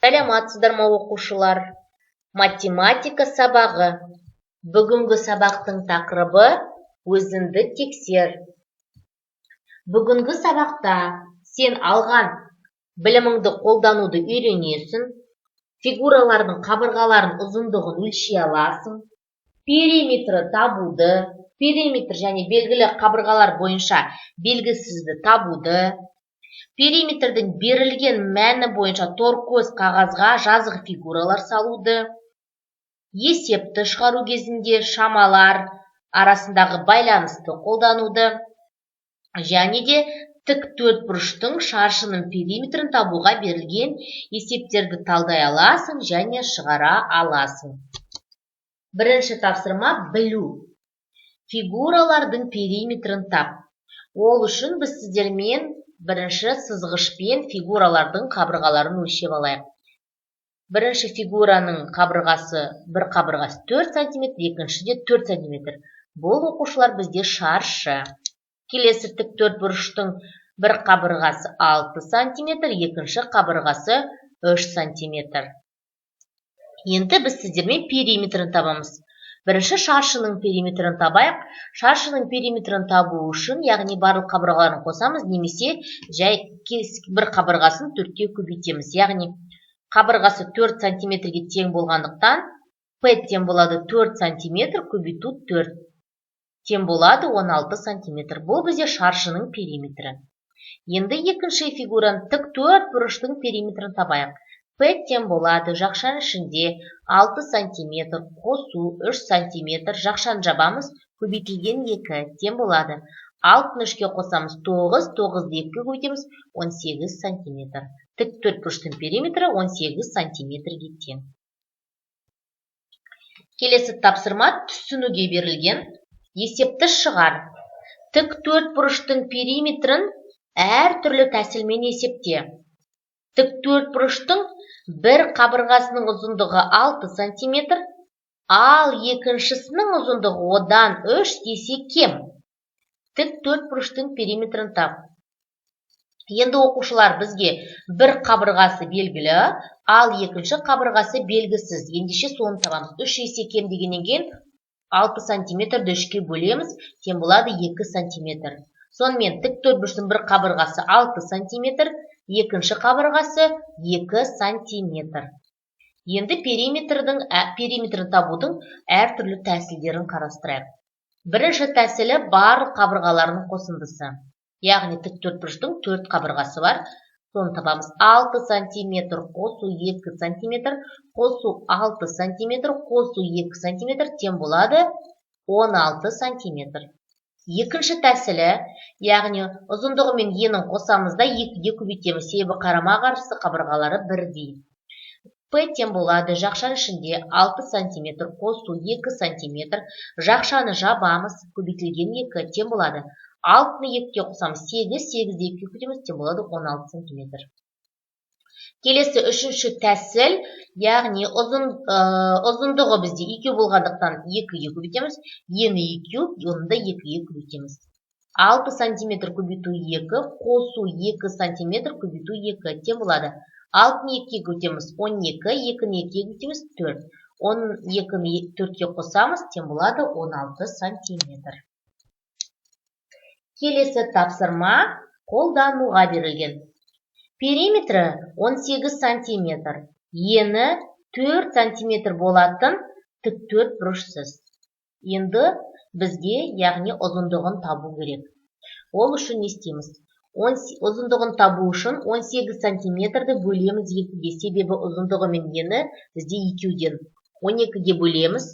Саламатсыздар ма, оқушылар! Математика сабағы. Бүгінгі сабақтың тақырыбы: «Өзіңді тексер». Бүгінгі сабақта сен алған біліміңді қолдануды үйренесің, фигуралардың қабырғаларының ұзындығын өлшей аласың, периметрі табуды, периметр және белгілі қабырғалар бойынша белгісізді табуды, периметрдің берілген мәні бойынша торкөз қағазға жазық фигуралар салуды, есепті шығару кезінде шамалар арасындағы байланысты қолдануды және де тік төртбұрыштың, шаршының периметрін табуға берілген есептерді талдай аласың және шығара аласың. Бірінші тапсырма: білу. Фигуралардың периметрін тап. Ол үшін біз сіздермен бірінші сызғышпен фигуралардың қабырғаларын өлшеп алайық. Бірінші фигураның қабырғасы, бір қабырғасы 4 сантиметр, екіншісі де 4 сантиметр. Бұл, оқушылар, бізде шаршы. Келесі тік төртбұрыштың бір қабырғасы 6 сантиметр, екінші қабырғасы 3 сантиметр. Енді біз сіздермен периметрін табамыз. Бірінші шаршының периметрін табайық. Шаршының периметрін табу үшін, яғни, барлық қабырғаларын қосамыз немесе жай бір қабырғасын төртке көбейтеміз. Яғни, қабырғасы 4 сантиметрге тең болғандықтан, П тең болады 4 сантиметр көбейту 4, тең болады 16 сантиметр. Бұл бізде шаршының периметрі. Енді екінші фигураны, тік төрт бұрыштың периметрін табайық. П тең болады жақшаның ішінде 6 сантиметр қосу 3 сантиметр, жақшаны жабамыз, көбейтілген 2, тең болады 6-ны 3-ке қосамыз, 9, 9-ды 2-ге көбейтеміз, 18 сантиметр. Тік төртбұрыштың периметрі 18 сантиметрге тең. Келесі тапсырма түсінуге берілген. Есепті шығар. Тік төртбұрыштың периметрін әртүрлі тәсілмен есепте. Тік төртбұрыштың бір қабырғасының ұзындығы 6 сантиметр, ал екіншісінің ұзындығы одан 3 есе кем. Тік төртбұрыштың периметрін тап. Енді, оқушылар, бізге бір қабырғасы белгілі, ал екінші қабырғасы белгісіз. Ендеше соны табамыз. 3 есе кем дегеннен кейін, 6 сантиметрді үшке бөлеміз, тең болады 2 сантиметр. Сонымен, тік төртбұрыштың бір қабырғасы 6 сантиметр, екінші қабырғасы 2 сантиметр. Енді периметрін табудың әртүрлі тәсілдерін қарастырайық. Бірінші тәсілі: барлық қабырғаларының қосындысы. Яғни, тік төртбұрыштың төрт қабырғасы бар, соны табамыз. 6 сантиметр қосу 2 сантиметр қосу 6 сантиметр қосу 2 сантиметр тең болады 16 сантиметр. Екінші тәсілі, яғни, ұзындығы мен енін қосамыз да, екіге көбейтеміз, себебі қарама қарсы қабырғалары бірдей. П тең болады жақшаның ішінде 6 сантиметр қосу 2 сантиметр, жақшаны жабамыз, көбейтілген 2, тең болады 6-ны 2-ге қосамыз, 8, 8-ді 2-ге көбейтеміз, тең болады 16 сантиметр. Келесі үшінші тәсіл, яғни, ұзындығы бізде екеу болғандықтан, екіге көбейтеміз, ені екеу, оны да екіге көбейтеміз. 6 сантиметр көбейту 2 қосу 2 сантиметр көбейту 2 тең болады 6-ны 2-ге көбейтеміз, 12, 2-ні 2-ге көбейтеміз, 4, 12-ні 4-ке қосамыз, тең болады 16 сантиметр. Келесі тапсырма қолдануға берілген. Периметрі 18 сантиметр, ені 4 сантиметр болатын тік төрт бұрыш сыз. Енді бізге, яғни, ұзындығын табу керек. Ол үшін не істейміз? Ұзындығын табу үшін 18 сантиметрді бөлеміз екіге, себебі ұзындығы мен ені бізде екеуден. 12-ге бөлеміз,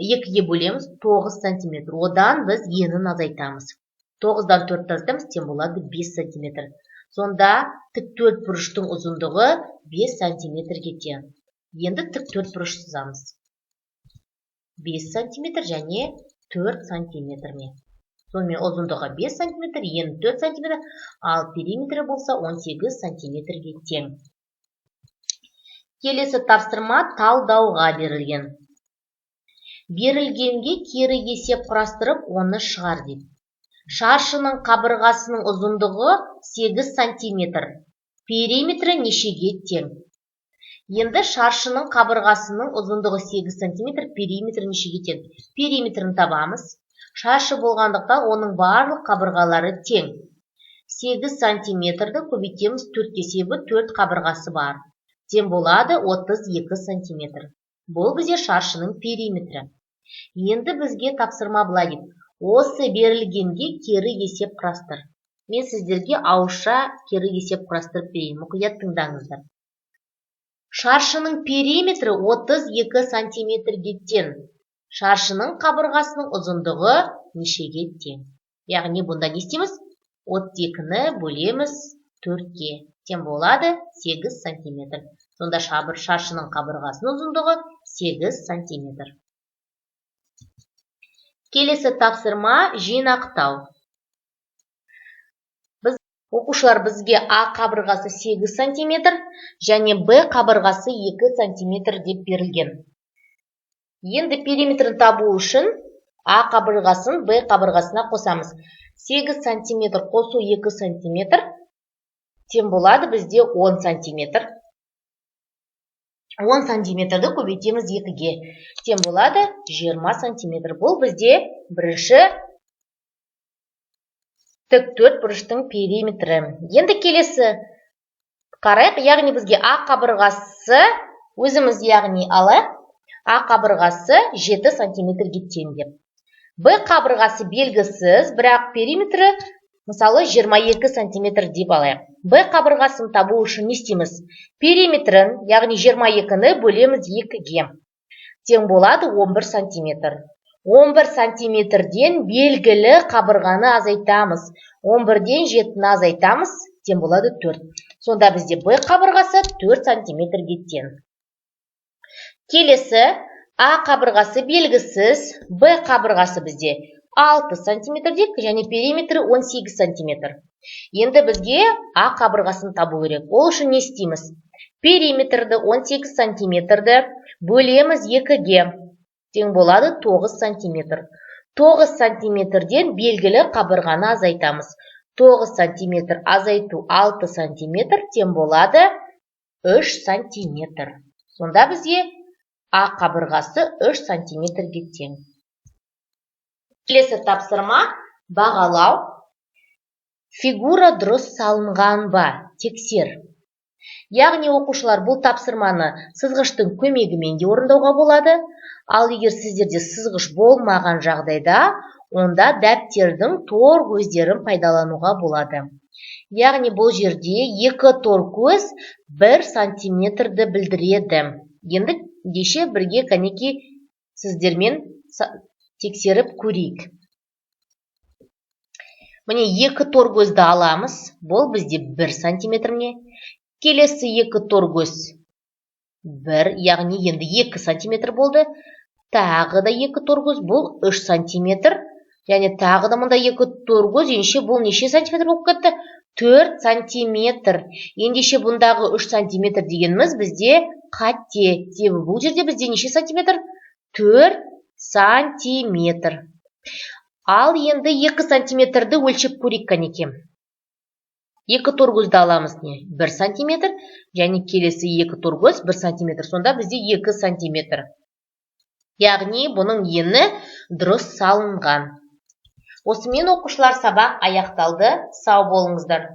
екіге бөлеміз, 9 сантиметр. Одан біз енін азайтамыз. 9-дан 4-ті азайтамыз, тең болады 5 сантиметр. Сонда тік төрт бұрыштың ұзындығы 5 сантиметрге тең. Енді тік төрт бұрыш сызамыз. 5 сантиметр және 4 сантиметрмен. Сонымен, ұзындығы 5 сантиметр, ені 4 сантиметр, ал периметрі болса 18 сантиметрге тең. Келесі тапсырма талдауға берілген. Берілгенге кері есеп құрастырып, оны шығар дейді. Шаршының қабырғасының ұзындығы 8 сантиметр. Периметрі нешеге тең? Енді шаршының қабырғасының ұзындығы 8 сантиметр, периметрі нешеге тең? Периметрін табамыз. Шаршы болғандықтан оның барлық қабырғалары тең. 8 сантиметрді көбейтеміз 4-ке, себебі 4 қабырғасы бар. Тең болады 32 сантиметр. Бұл бізде шаршының периметрі. Енді бізге тапсырма былай дейді. Осы берілгенге кері есеп құрастыр. Мен сіздерге ауызша кері есеп құрастырып берейін. Мұқият тыңдаңыздар. Шаршының периметрі 32 сантиметрге тең. Шаршының қабырғасының ұзындығы нешеге тең? Яғни бұнда не істейміз? 32-ні бөлеміз 4-ке. Тең болады 8 сантиметр. Сонда шаршының қабырғасының ұзындығы 8 сантиметр. Келесі тапсырма жинақтау. Оқушылар, бізге А қабырғасы 8 сантиметр және Б қабырғасы 2 сантиметр деп берілген. Енді периметрін табу үшін А қабырғасын Б қабырғасына қосамыз. 8 сантиметр қосу 2 сантиметр тең болады бізде 10 сантиметр. 10 сантиметрді көбейтеміз 2-ге. Тең болады 20 сантиметр. Бұл бізде бірінші тік төрт бұрыштың периметрі. Енді келесі қарайық, яғни бізге А қабырғасы, өзіміз яғни алайық, А қабырғасы 7 сантиметрге тең деп. Б қабырғасы белгісіз, бірақ периметрі мысалы 22 сантиметр деп алайық. Б қабырғасын табу үшін не істейміз? Периметрін, яғни 22-ні бөлеміз 2-ге. Тең болады 11 сантиметр. 11 сантиметрден белгілі қабырғаны азайтамыз. 11-ден 7-ні азайтамыз, тең болады 4. Сонда бізде Б қабырғасы 4 сантиметрге тең. Келесі А қабырғасы белгісіз, Б қабырғасы бізде 6 сантиметр дейік және периметрі 18 сантиметр. Енді бізге А қабырғасын табу керек. Ол үшін не істейміз? Периметрді 18 сантиметрді бөлеміз 2-ге. Тең болады 9 сантиметр. 9 сантиметрден белгілі қабырғаны азайтамыз. 9 сантиметр азайту 6 сантиметр тең болады 3 сантиметр. Сонда бізге А қабырғасы 3 сантиметрге тең. Келесі тапсырма бағалау. Фигура дұрыс салынған ба? Тексер. Яғни оқушылар, бұл тапсырманы сызғыштың көмегімен де орындауға болады. Ал егер сіздерде сызғыш болмаған жағдайда, онда дәптердің тор көздерін пайдалануға болады. Яғни бұл жерде 2 тор көз 1 сантиметрді білдіреді. Енді ендеше бірге кәнеки сіздермен тексеріп көрейік. Міне, 2 тор көзді аламыз. Бұл бізде 1 сантиметр міне. Келесі 2 тор көз 1, яғни енді 2 сантиметр болды. Тағы да 2 тор көз, бұл 3 сантиметр. Және тағы да мұнда 2 тор көз, ендеше бұл неше сантиметр болып кетті? 4 сантиметр. Ендеше бұндағы 3 сантиметр дегеніміз бізде қате. Себебі бұл жерде бізде неше сантиметр? 4 сантиметр. Ал енді 2 сантиметрді өлшеп көрейік кәнеки. 2 тор көзді аламыз, не 1 сантиметр және келесі 2 тор көз 1 сантиметр. Сонда бізде 2 сантиметр. Яғни бұның ені дұрыс салынған. Осымен, оқушылар, сабақ аяқталды. Сау болыңыздар.